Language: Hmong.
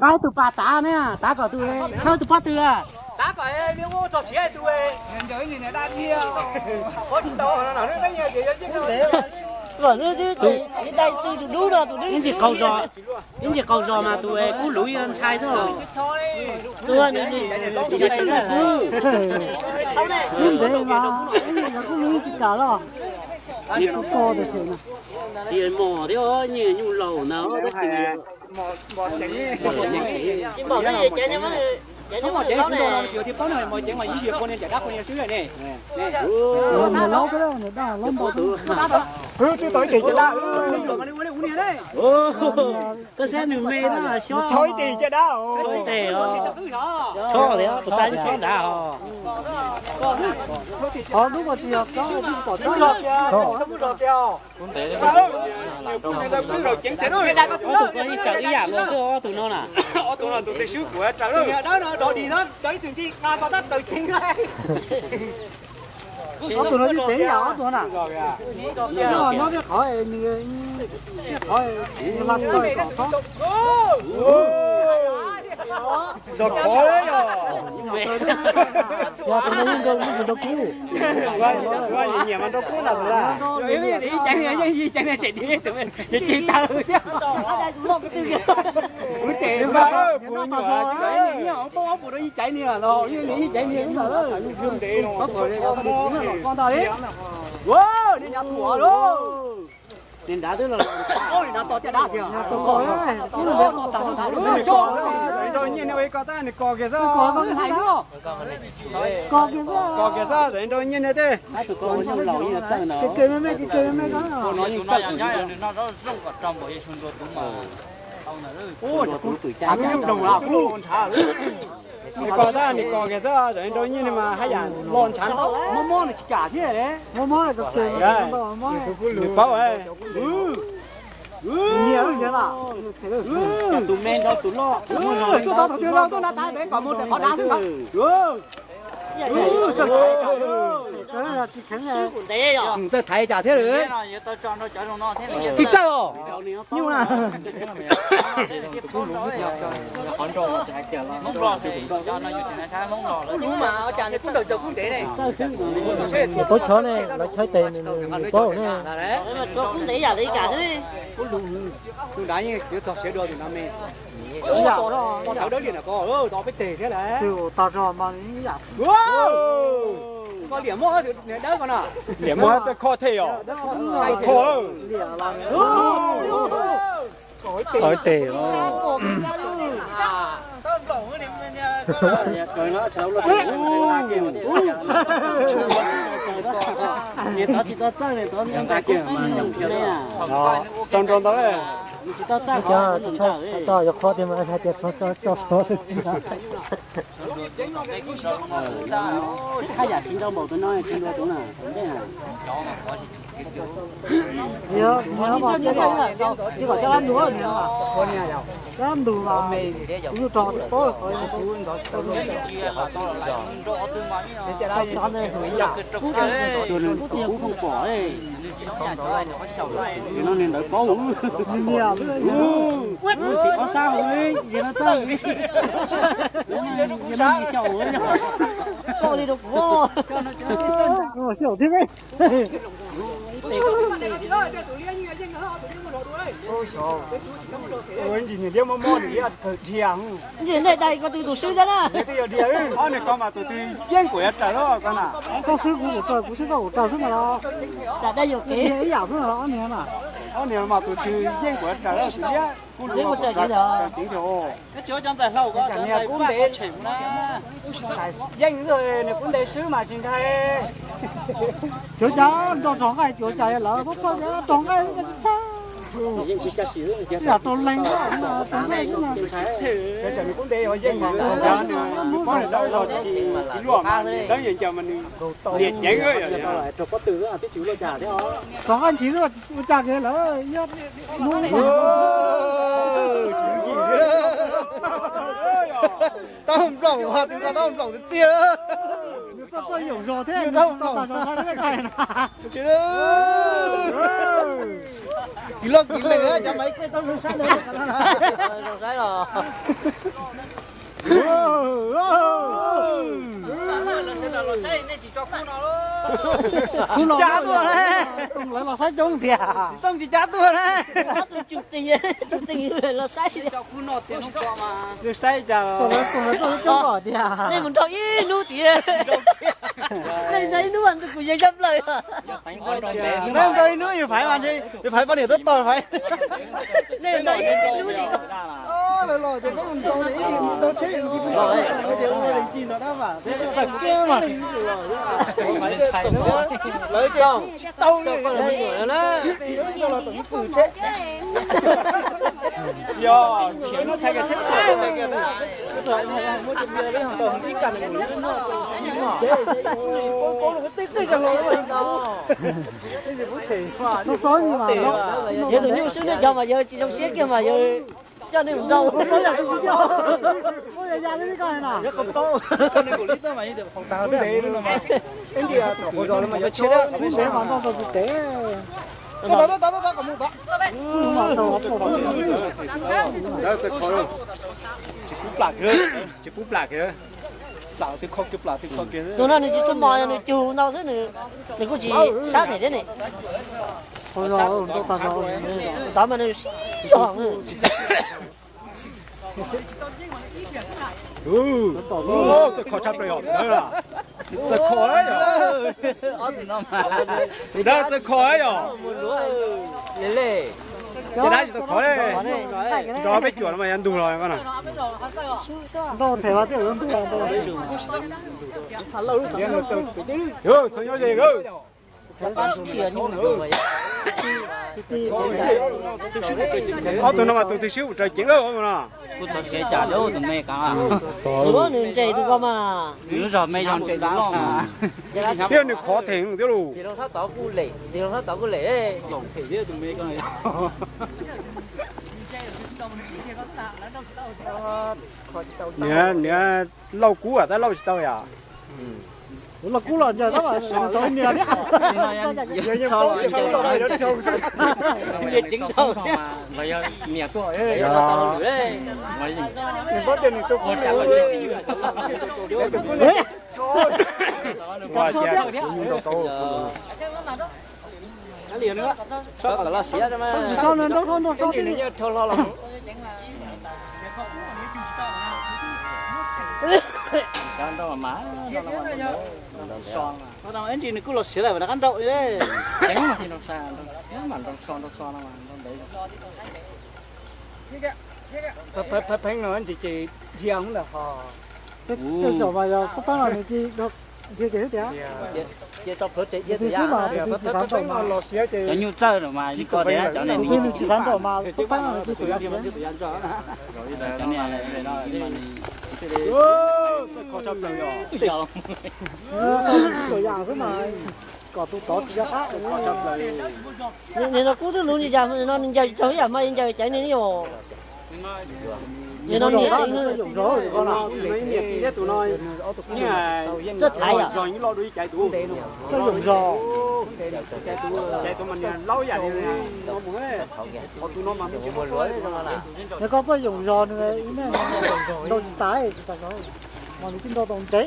Qab tus pas tav ne, tav kom tus, qab tus pob tw. Ib ntsis qaug zog, ib ntsis qaug zog mas tus kub luv ntshai xwb. Tus kub luv tsis kam los. Tsis mos thiab, nyuj laus ntag. Koj saib nws me na, xyob ib tes caj dab, ib tes os. Chob li tus tab chob nrad os. Ob tug ko ib raws ib yam los xwb ob tug no na. Ob tug no ib tes ib yam ob tug na. Nyob tej qhov, tej qhov hla tawm kom txhob. Zog khov yog. Yog tus no yeej nrau, yeej nrau kub. Nyiam mas nrau kub ntag tus na. Ib caiv yeej ib caiv tsem dhia, ces taw thiab. Kuv tsem mas, kuv nyuam, poob ob puas rau ib caiv niag los, ib caiv niag ntawd. Ua, niag nyav tuam lauj. Nim nrad twb los, nim nrad tos caj dab tiag. Nrau nyiaj niag ua ib ko tab nws kos kiag xwb. Kos kiag xwb, nrau nyiaj niag tej. Tus ko ua nyuj laus yeej txawj ntawd. Tus ko tab nws kos kiag xwb, nrau nyiaj niag mas haj yam los ntshav ntau. Mob mob nws tsis kam thiab. Mob mob, nws paub. Tus me nrau tus loj, tuaj na tas peb kom mus qhov dav xwb. Txawj thaiv cas thiab lawm. Tsis txawj os. Nyuj na. Tus tub chov ne, lawv chaw tes nws paub ne. Tus nrad yeej yuav txog siav dua tus no me. Tawv dawb liam no ko, tau peb teg thiab lawm. Tag zog mas ib yam. Koj liam muab dawb ko no. Liam muab txawj kho thiab os. Kho. Tau ib teg los. Tau nrau ntau. Tsis tau txaj, tsis tau, yog qhov tias mas hais tias txog tso tso xwb. Haj yam tsis nrau npaum tus no, tsis nrau tus na, tus ntej na. Tsis kom coj dab ntug, coj dab ntug mas kuv yuav rog paub. Tus kub phooj pom, no niag ntawd paub. Niag xim ob sab hauv, ntsia no txawj. Xyaum thiab. Ntsis niag liab mob mob nws liab kawg dhia. Ntsis nej dai ko tw tus swb thiab na. Ob niag ko mas tus twg yeej kuv yuav raws lawm ko na. Koj swb kuv kuv raws, kuv swb koj kuv raws xwb mas los. Tsam dai yuam kev ib yam xwb ob niag na. Ob niag mas tus twg yeej kuv yuav raws lawm tus liab. Kuv raws ceev tiag. Niag kub ntev, yeej nws kub ntev swb mas tsis ntshai. Cuav cas nrog rog nqaij, cuav cas lawv txawj txawj rog nqaij tsis txhawj. Ib yam rau leeg rog nqaij. Kub ntev yeej, nws paub nws dawb los tsis luaj mas nws dawb yeej cas mas nws liam ceev. Rog nqaij ntsis ua cas kiag lawm. Taub nploom, tus ko taub nploom tiag tiag. Nws txawj txawj yaum zog thiab, nws txawj txawj zog thiab. Tsis, tus no nws txawj txawj yaum zog thiab. Kis loj kis lees na, cov mas ib kuj tau zoo saib ntag. Zoo saib los. Tsis cab tuaj na. Lawv los saib coob tiag. Tsis cab tuaj na. Tsis cab tuaj, tsis cab tuaj los saib. Saib cas los. Nej mus nrog ib hnub tiag. Nej nrog ib hnub kuv yeej cab plaws. Nrog ib hnub yus Faiv mas, yus Faiv poj niam tab tom Faiv. Nej nrog ib hnub tiag. Txawm kiag mas lawv ces tsis tau li na. Yog no tshais yawg tus nyuj xwb nej cov mas yawg tsis zoo siab kiag mas yawg coj nej mus nrau. Tsis pub plam kiag, plam twb kho kiag, plam twb kho kiag. Tus no nws tsis tshua mos, nws cug ntau xwb, nws kuj tsis sab them thiab ne. Tod mas nws sib zog. Txawj kho tshaj plaws yog ntawd, txawj kho yog, tus dab txawj kho yog. Ces dab tsis tau thov li, nrog peb cuam no mas yav ntug los ko na. Txhob nyob ze. Ob tug no mas tus twg sib ua raws ceev lawm no. Kuv txog siav cas lawm tus me kav. Nws nres tus ko mas. Nws lub zog me yog nres tus loj mas. Thiab nws khov theem thiab lus. Niag, niag lauj kub tab lauj tsis tau yom. Lauj kub los ncaws tab mas tau niag thiab. Niam tuaj. Nws kuj los siav lawm rov qab nrau li. Pheeb no ces dhia ntawm ho. Tej zaum mas yog kub pheeb los nws cia dhia ces xwb tiag. Ces tau plhuav tsev dhia tus yam. Cov nyuj txawj mas ko tias cov ne nws tsis xav nrau mas kub pheeb los nws cia tus yam. Tus yam xwb mas kom tus tod tsis yog qab. Nim no kub twb luv nws yam no nws ncaws tsis tau ib yam mas ncaws caiv nws yom. Nim no niam txawj thaiv yom. Txawj yoom zog. Nws koj txawj yoom zog nws ib neeg nrau tsis tas, mas nws twb nrau tau ntev.